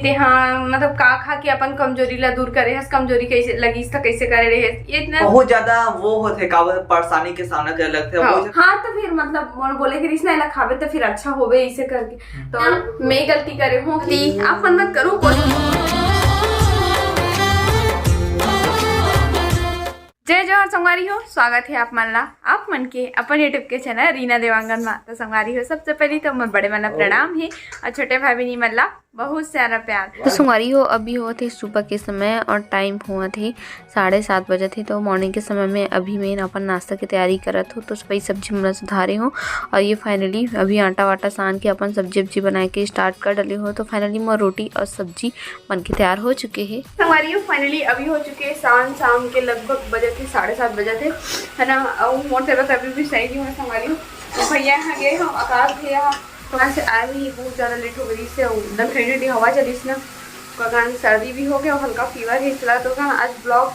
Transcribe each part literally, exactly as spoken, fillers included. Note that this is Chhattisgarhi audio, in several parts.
ते हाँ, मतलब का खा के अपन कमजोरी ला दूर करे हस, कमजोरी कैसे लगिस त कैसे करे रहे हस, ये इतना बहुत ज्यादा वो होथे, का बोलथे, परेशानी के सामना करे लगथे। हाँ। वो हाँ, तो फिर मतलब मोर बोले के रिस ना, एला खाबे तो फिर अच्छा होबे, इसे करके। तो मैं गलती करे हूँ कि आप मन मत करो कोई। जय जोहार संगवारी हो, स्वागत है आप मन ला, आप मन के अपन YouTube के चैनल रीना देवांगन मा। तो संगवारी हो, सबसे पहली तो मोर बड़े मन ला प्रणाम हे और छोटे भाई बहिनी मन ला बहुत सारा प्यार। तो संगवारी हो, अभी होत हे सुबह के समय और टाइम होत हे साढ़े सात बजत हे। तो मॉर्निंग के समय में अभी मैं अपन नाश्ता की तैयारी करत हूँ। तो वही सब्जी मन ला सुधारे हूँ और ये फाइनली अभी आटा वाटा सान के अपन सब्जी वब्जी बनाए के स्टार्ट कर डले हूँ। तो फाइनली मोर रोटी और सब्जी बन के तैयार हो चुके हे। संगवारी हो, फाइनली अभी हो चुके हे शाम, शाम के लगभग बजत हे साढ़े सात बजत हे, है ना। और मोर तबीयत अभी भी सही नहीं हुआ संगवारी हो। तो भैया यहाँ गए हम, आकाश भैया दुकान से आए हुए, बहुत ज्यादा लेट हो गई से, एकदम ठंडी ठंडी हवा चलिस ना, ओकर कारण सर्दी भी हो गया और हल्का फीवर है, इसलिए तो कारण आज ब्लॉग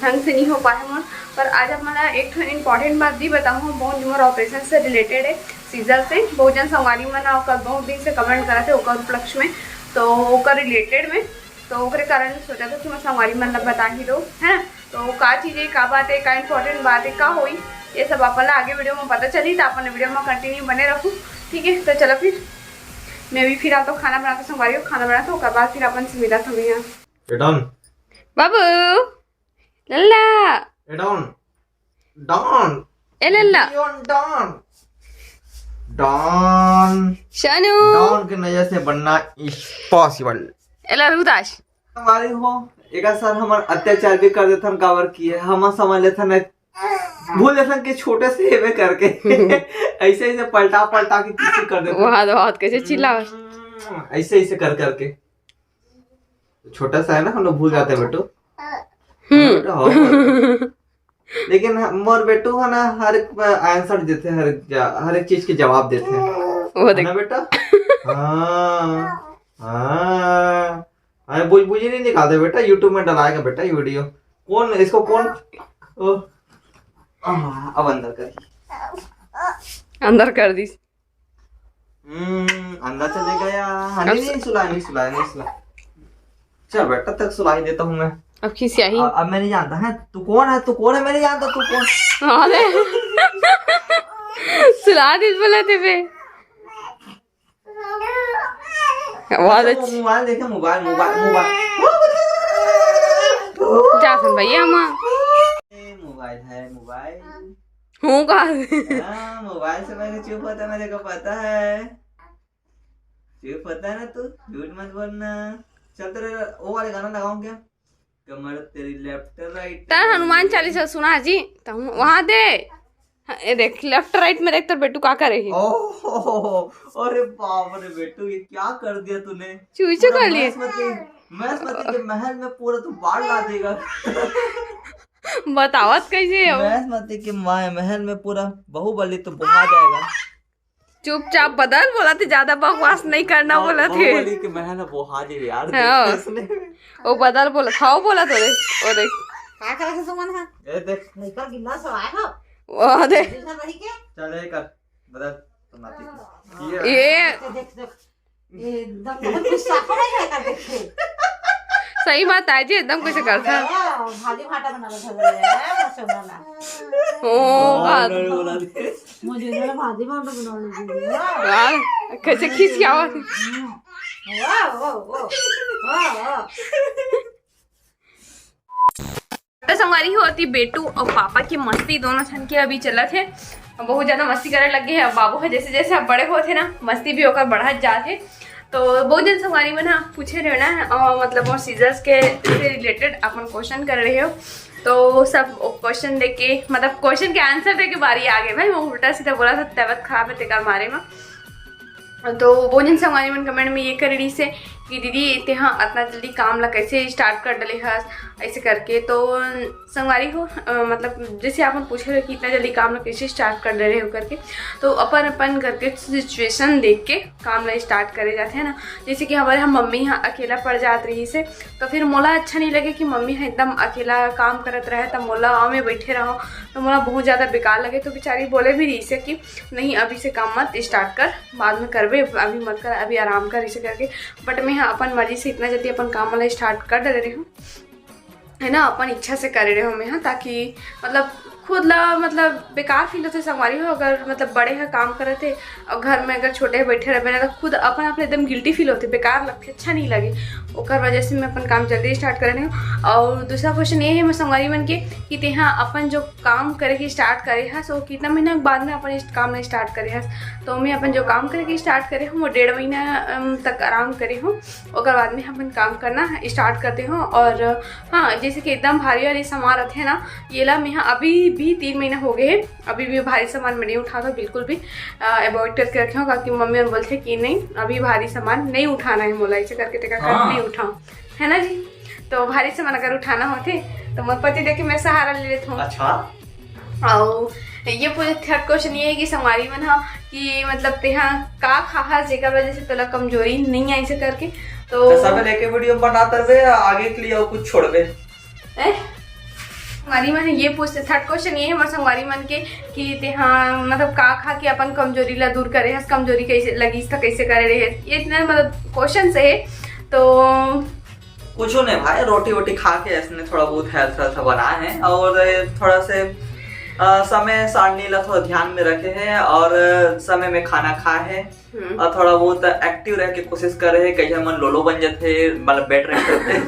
ढंग से नहीं हो पाए मोर। पर आज आप मन ला एक ठो इम्पोर्टेंट बात भी बताऊँ, बहुत मोर ऑपरेशन से रिलेटेड है, सीजर से। बहुत जन संगवारी मन ओकर बहुत दिन से कमेंट करत हे ओकर उपलक्ष्य में, तो ओकर रिलेटेड में, तो ओकरे कारण सोचा था कि मैं संगवारी मन ला बता ही दो, है ना। तो का चीज है, का बात है, का इम्पोर्टेंट बात है, का होई, ये सब आप मन ला आगे वीडियो में पता चली, तो आप मन वीडियो में कंटिन्यू बने रखू। ठीक है, तो चलो फिर मैं भी फिलहाल तो खाना बनाता हूँ संगवारी हो, खाना बनाता हूँ, ओकर बाद फिर अपन से मिलत हूँ यहाँ। ए डॉन। बाबू, लल्ला। ए डॉन। डॉन। ए Lalla. Don, Don. Don. Shanu. Don के नजर से बनना इम्पॉसिबल। ए लल्ला उदास। संगवारी हो, एक सर हमर अत्याचार भी कर देथन, काबर कि हम समझ लेथन, भूल जाथन कि छोटे से हेबे करके। ऐसे ऐसे पलटा पलटा के किसी कर देथन। बहुत, बहुत कैसे चिल्लावत। हम्म, ऐसे ऐसे कर करके। छोटा सा है ना, हम लोग भूल जाते हैं बेटू। हम्म। बेटा, हो, हो। लेकिन ह-, मोर बेटू है ना, हर एक आंसर देते हैं, हर एक जा-, हर एक चीज के जवाब देते हैं। वो है देख। ना बेटा? हाँ, हाँ। अरे बुझ-, बुझ ही नहीं निकालते बेटा, YouTube में डलाएगा बेटा ये वीडियो। कौन इसको, कौन? ओ, आ, अब अंदर कर। अंदर कर दी। हम्म, अंदर चले गया। हाँ, अब नहीं, स- नहीं सुला, नहीं सुला, नहीं सुला। चल बेटा, तक सुला ही देता हूँ मैं। अब खिसियाही। अब, अब मैं नहीं जानता है तू कौन है, तू कौन है, मैं नहीं जानता तू कौन। अरे। सुला दे बोला थे बे। बहुत अच्छा। मोबाइल देखे, मोबाइल, मोबाइल, मोबाइल। जा सन भैया, माँ। ए, मोबाइल है, मोबाइल। हूँ का? हाँ, मोबाइल से मैं चुप होता, मेरे को पता है। चुप होता है ना तू, झूठ मत बोलना। चल, तेरे वो वाले गाना लगाऊं क्या? कमर तेरी लेफ्ट राइट। तार हनुमान चालीसा सुना जी, त वहाँ दे। हाँ, ये देख, लेफ्ट राइट में देख, तोर बेटू का करे ही। ओहो, अरे बाप रे बेटू, ये क्या कर दिया तूने? चूचू पूरा कर लिए। महेश मती, महेश मती के महल में पूरा तू बाढ़ ला देगा। बतावत कैसे हो? महेश मती के माय महल में पूरा बाहुबली तो बोहा जाएगा। चुपचाप बदल बोला थे, ज्यादा बकवास नहीं करना बाहु-, बोला थे। बाहुबली के महल है, बोहा जे यार, हाँ। देख इसने। वो बदल बोला, खाओ बोला तो रे, वो देख। का करे से सुमन है? ये देख। लइका गिल्ला से आए हो? वो देख। दूसरा रही के? चल, ये कर, बदल, तो नाती की। हाँ। ये। ये। देख, देख, देख। एकदम बहुत कुछ साफ नहीं है का देखे। सही बात है जी, एकदम कुछ करता है। हाँ, भाजी भाटा बना रहा था, मस्त बना। ओ, हाँ, बात। डर बोला दे। मुझे इन्होंने भाजी भाटा बना ली थी। यार, कैसे खींच के आवा थी? हम्म। वाह, वाह, वाह। वाह, वाह। तो संगवारी हो, अति बेटू और पापा की मस्ती दोनों झन के अभी चलत है। बहुत ज्यादा मस्ती करे लगे है। अब बाबू है जैसे जैसे अब बड़े होत है ना, मस्ती भी ओकर बढ़त जात है। तो बहुत जन संगवारी मन ह पूछे रहे ना, अ, मतलब मोर सीजर्स के से रिलेटेड अपन क्वेश्चन कर रहे हो, तो सब क्वेश्चन देके, मतलब क्वेश्चन के आंसर देके बारी आ गए भाई। मैं उल्टा सीधा बोला था, तबीयत खराब है तेकर मारे में। तो बहुत जन संगवारी मन कमेंट में ये कर रही से कि दीदी तेहा इतना जल्दी काम ला कैसे स्टार्ट कर डले हस, ऐसे करके। तो संगवारी हो, अ, मतलब जैसे आप मन पूछे रहे कि इतना जल्दी काम ला कैसे स्टार्ट कर डले हो करके, तो अपन अपन घर के सिचुएशन देख के काम ला स्टार्ट करे जाते हैं ना। जैसे कि हमारे यहाँ मम्मी यहाँ अकेला पड़ जात रही से, तो फिर मोला अच्छा नहीं लगे कि मम्मी यहाँ एकदम अकेला काम करत रहे, तो मोला आराम में बैठे रहो, तो मोला बहुत ज़्यादा बेकार लगे। तो बेचारी बोले भी रही से कि नहीं, अभी से काम मत स्टार्ट कर, बाद में करबे, अभी मत कर, अभी आराम कर, इसे करके। बट मैं मैं ह अपन मर्जी से इतना जल्दी अपन काम वाला स्टार्ट कर डरे रहे हूँ, है ना, अपन इच्छा से करे रहे हूँ मैं ह, ताकि मतलब खुद ला मतलब बेकार फील होथे संगवारी हो। अगर मतलब बड़े ह काम करत हे और घर में अगर छोटे बैठे रहबे ना, तो खुद अपन आप एकदम गिल्टी फील होथे, बेकार लगथे, अच्छा नहीं लगे। ओकर वजह से मैं अपन काम जल्दी स्टार्ट करे रहे हूँ। और दूसरा क्वेश्चन ये है मैं संगवारी मन के कि तेहा अपन जो काम करे के स्टार्ट करे हस, वो कितना महीना के बाद में अपन इस काम में स्टार्ट करे हस? तो मैं अपन जो काम करे के स्टार्ट करे हूँ, वो डेढ़ महीना अम, तक आराम करे हूँ। ओकर बाद में अपन काम करना स्टार्ट करते हो। और हाँ, जैसे कि एकदम भारी वाली सामान रथे ना, ये ला मैं ह अभी भी तीन महीना हो गए है, अभी भी भारी सामान मैं नहीं उठाता बिल्कुल भी, अवॉइड करके रखे हूँ, क्योंकि मम्मी मन बोलथे कि नहीं, अभी भारी सामान नहीं उठाना है मोला, ऐसे करके तेकर हाँ। नहीं उठाऊँ, है ना जी। तो भारी सामान अगर उठाना होथे तो मोर पति देख के मैं सहारा ले लेता हूँ। अच्छा। और ये पूरे थर्ड क्वेश्चन ये है कि संगवारी मन हा कि मतलब तेहा का खाहा जेकर वजह से तोला कमजोरी नहीं आई से करके। तो तो सब लेके वीडियो बनाता बे, आगे के लिए और कुछ छोड़बे। ए? संगवारी मन ये पूछते, थर्ड क्वेश्चन ये है हमारे संगवारी मन के कि तेहा मतलब का खा के अपन कमजोरी ला दूर करे हस, कमजोरी कैसे लगी तो कैसे करे रहे, ये इतना मतलब क्वेश्चन है। तो कुछ नहीं भाई, रोटी वोटी खा के ऐसने थोड़ा बहुत हेल्थ हेल्थ बना है और थोड़ा से अ, समय सारणी ला थोड़ा ध्यान में रखे है और समय में खाना खा है हम्म। और थोड़ा बहुत एक्टिव रह के कोशिश करे है। कई मन लोलो बन जाते, मतलब बेड रेस्ट करते,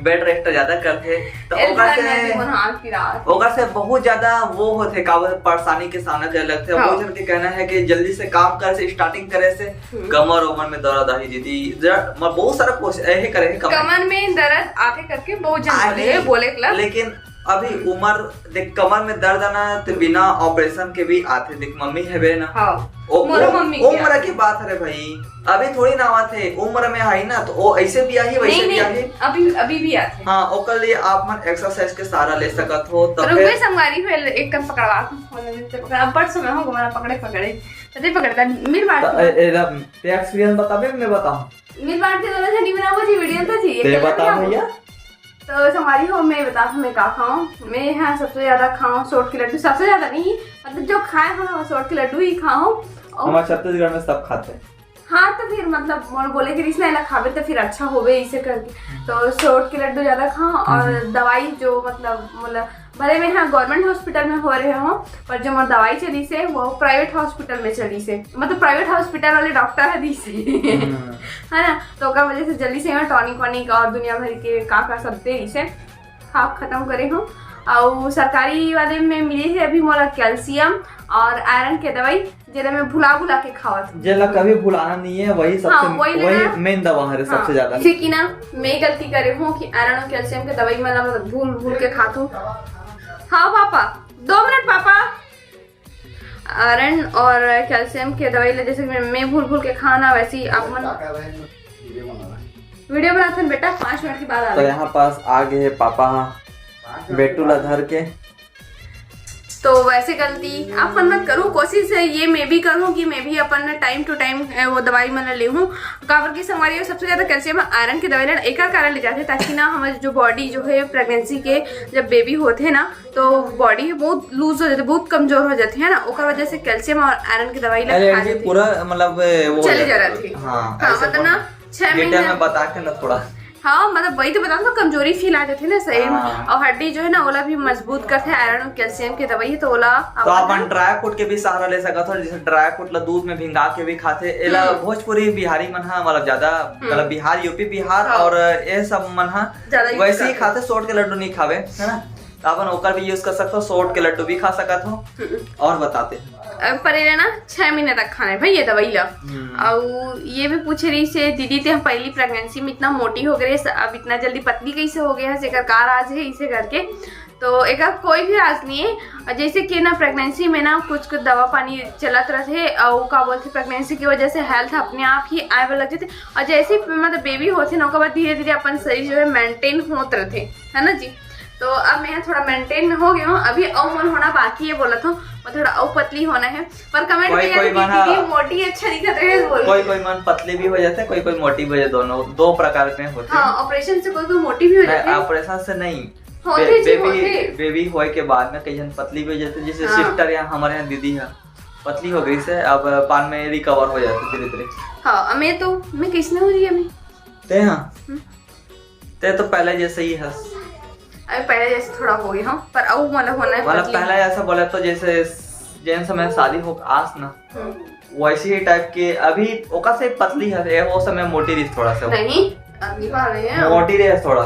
बेड रेस्ट ज्यादा करते, तो ए, ओकर घर से में भी मन हाथ पिरात। ओकर से बहुत ज्यादा वो होते, का बोलते, परेशानी के सामना करे लगते। हाँ। बहुत जन के कहना है कि जल्दी से काम करे से, स्टार्टिंग करे से हम्म। कमर उमर में दर्द आही दीदी, जरा, मतलब बहुत सारा कोशिश यही करे है कमर। कमर में दर्द आते करके बहुत जन आही, बोले, बोले के ला। लेकिन अभी उम्र देख, कमर में दर्द आना तो बिना ऑपरेशन के भी आथे। देख, मम्मी है बे ना, हाँ, ओ, मोर ओ, मम्मी के उम्र आथे। की बात है रे भाई, अभी थोड़ी ना आथे। उम्र में आई ना तो वो ऐसे भी आही, वैसे नहीं, भी नहीं, आही। अभी, अभी भी आथे। हाँ, ओकर लिए आप मन एक्सरसाइज के सहारा ले सकत हो। तो रुक फिर बे, संगवारी हो, एक कन पकड़वा के फोन लेते पकड़, अब बड़ समय हो गया पकड़े पकड़े, तते पकड़ता मिल बांट तो के। ए, ए, ला, ते एक्सपीरियंस बताबे, मैं बताऊं? मिल बांट के दोनों जनी बनाबो जी, वीडियो तो जी, ते अकेला बता बनाबो। भैया। तो संगवारी हो, मैं बता मैं का खाऊं। मैं यहाँ सबसे ज्यादा खाऊं सोट के लड्डू, सबसे ज्यादा नहीं, मतलब जो खाए हो सोट के लड्डू ही खाऊं। और हमारे छत्तीसगढ़ में सब खाते हैं। हाँ, तो फिर मतलब मोर बोले के रिस ना, एला खाबे तो फिर अच्छा होबे इसे करके। तो सोट के लड्डू ज्यादा खाऊं और हम्म। दवाई जो मतलब मोला भले मैं यहाँ गवर्नमेंट हॉस्पिटल में हो रहे हो, पर जो मोर दवाई चली से वो प्राइवेट हॉस्पिटल में चली से, मतलब प्राइवेट हॉस्पिटल वाले डॉक्टर है दी से। हम्म। है ना, तो ओकर वजह से जल्दी से यहाँ टॉनिक वॉनिक और दुनिया भर के का का सब दे इसे खा खत्म करे हूँ। और सरकारी वाले में मिली है अभी मोला कैल्शियम और आयरन के दवाई, जेला मैं भुला भुला के खावत हूँ। जेला कभी भुलाना नहीं है, वही सबसे, हाँ, वही वही लेना। मेन दवा है सबसे हाँ। ज्यादा। जैसे कि ना, मैं गलती करे हूँ कि आयरन और कैल्शियम के दवाई मैं मतलब भूल भूल के खात हूँ। हाँ पापा, दो मिनट पापा। आयरन और कैल्शियम के दवाई ले जैसे मैं, मैं भूल भूल के खाना, वैसे ही आप मन वीडियो बनाते हैं बेटा, पाँच मिनट के बाद आ तो रहे। यहाँ पास आ गए हैं पापा, हाँ, बेटू ला धर के। तो वैसे गलती आप मन मत करूँ, कोशिश है ये मैं भी करूँ कि मैं भी अपन टाइम टू टाइम वो दवाई मन ले हूँ। काबर की संगवारी हो, सबसे ज्यादा कैल्शियम आयरन के दवाई लेना एकर कारण ले जाते, ताकि ना हमारे जो बॉडी जो है प्रेगनेंसी के जब बेबी होते हैं ना, तो बॉडी बहुत लूज हो जाते, बहुत कमजोर हो जाते है ना, ओकर वजह से कैल्शियम और आयरन के दवाई ला अरे खा जी, लेते। पूरा मतलब वो हो चले जाता जा रहा है। थे। हाँ, हाँ, ऐसे मतलब ना, कौन छह डिटेल महीने में बता के ना थोड़ा। हाँ, मतलब वही तो बता दो, कमजोरी फील आ जाती है ना शरीर में। हाँ। और हड्डी जो है ना, ओला भी मजबूत करते हैं, आयरन और कैल्शियम के दवाई है, तो ओला तो अपन अपन ना ड्राई फ्रूट के भी सहारा ले सकत हो, जैसे ड्राई फ्रूट ला दूध में भिंगा के भी खाते। एला हम्म। भोजपुरी बिहारी मन हा मतलब ज्यादा, हम्म। मतलब बिहार, यूपी, बिहार हाँ। और ये सब मन हा ज्यादा use वैसे ही करते। खाते, सोट के लड्डू नहीं खावे, है ना? तो अपन ओकर भी यूज कर सकते हो, सोट के लड्डू भी खा सकत हो। हम्म। और बताते हैं। अ, पर ये ना छह महीने तक खाना है भाई ये दवाई ला। हम्म। और ये भी पूछ रही से, "दीदी, ते हम पहली प्रेगनेंसी में इतना मोटी हो गए, अब इतना जल्दी पतली कैसे हो गया है, जेकर का राज है?" इसे करके। तो एकर कोई भी राज नहीं है। और जैसे कि ना प्रेगनेंसी में ना कुछ कुछ दवा पानी चलत रहते और का बोलते प्रेगनेंसी की वजह से हेल्थ अपने आप ही आए वाला लग जाते। और जैसे ही मतलब बेबी होते ना, ओकर बाद धीरे धीरे अपन शरीर जो है मेंटेन होत रहते, है ना जी। तो अब मैं थोड़ा मेंटेन में हो गया हूँ, अभी अउ मोर होना बाकी है बोला था, मैं थोड़ा अउ पतली होना है। पर कमेंट कोई, में कोई कि मन दीदी हाँ। मोटी अच्छा दिखत रहे बोल कोई, के। कोई मन पतली भी हो जाते, कोई, कोई मोटी भी हो जाते, दोनों, दो प्रकार में होते हैं। हाँ, ऑपरेशन से कोई, कोई मोटी भी हो नहीं, जाते हैं। ऑपरेशन से नहीं। होते बे-, जी, बेबी, होते। बेबी होए के बाद में कई जन पतली भी हो जाते, जैसे हाँ। सिस्टर या हमारे यहाँ दीदी है, पतली हो गई से, अब बाद में रिकवर हो जाते धीरे धीरे। हाँ, मैं तो, मैं किसने हो रही है अभी? ते हाँ। हम्म। ते तो पहले जैसे ही हस। अरे पहले जैसे थोड़ा हो गया हूँ, पर अब मतलब होना है मतलब पतली। पहले ऐसा बोले तो जैसे जेन समय शादी हो आस ना, हम्म। वैसी ही टाइप के। अभी ओका से पतली है, ये वो समय मोटी रही थोड़ा सा। नहीं, अगली बार नहीं है। मोटी रही थोड़ा।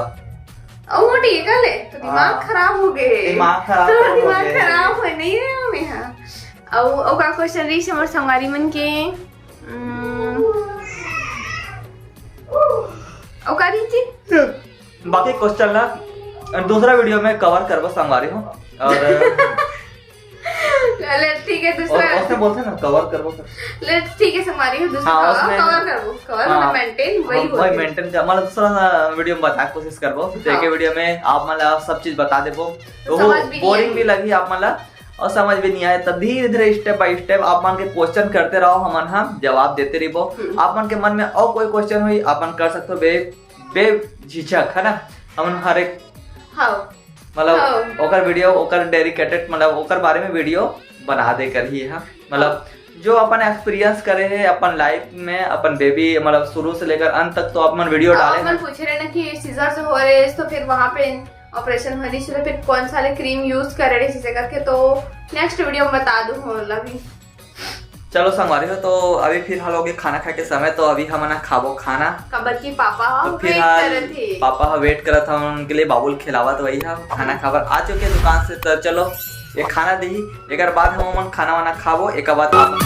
अब मोटी है कल है, तो दिमाग हाँ। खराब हो गए। दिमाग खराब तो हो दिमाग गए। खराब है नहीं है हमें। हाँ। अब अब का क्वेश्चन रही हमर संगवारी मन के। हम्म, अब का रही थी? बाकी क्वेश्चन ना दूसरा वीडियो में कवर करबो संगवारी हो। और चले ठीक है, और दूसरा। उसने बोलते ना कवर करबो कर। ले ठीक है, संगवारी हो, दूसरा हाँ, कवर उसमें- कवर करबो, कवर हाँ। मतलब मेंटेन वही हम वही होते हैं। मेंटेन कर, मतलब दूसरा वीडियो में बताए कोशिश करबो। तो एक हाँ। वीडियो में आप मतलब सब चीज बता देबो, तो तो वो समझ भी नहीं बोरिंग आएगी। भी लगी आप मतलब, और समझ भी नहीं आए। तब धीरे धीरे स्टेप बाय स्टेप आप मन के क्वेश्चन करते रहो, हमन हम जवाब देते रहिबो। हम्म। आप मन के मन में और कोई क्वेश्चन हुई, आप मन कर सकते हो बे बेझिझक, है ना? हमन हर एक हाँ। मतलब हाँ। ओकर वीडियो, ओकर डेडिकेटेड, मतलब ओकर बारे में वीडियो बना दे कर ही है। मतलब जो अपन एक्सपीरियंस करे है अपन लाइफ में, अपन बेबी मतलब शुरू से लेकर अंत तक तो अपन वीडियो डाले अपन हैं। पूछ रहे ना कि सीजर से हो रहे तो फिर वहाँ पे ऑपरेशन होने से फिर कौन सारे क्रीम यूज करे रहे इसे करके, तो नेक्स्ट वीडियो में बता दूँ हम लोग भी। चलो संगवारी हो, तो अभी फिलहाल हो गए खाना खाए के समय, तो अभी हमन ह खाबो खाना। काबर की पापा तो वेट फिलहाल करत थे। पापा ह वेट करत हन, उनके लिए बाबुल खिलावत वही है, खाना खाबर आ चुके दुकान से। तो चलो ये खाना दी, एक बार बाद हम मन खाना वाना खाबो, एक बार आप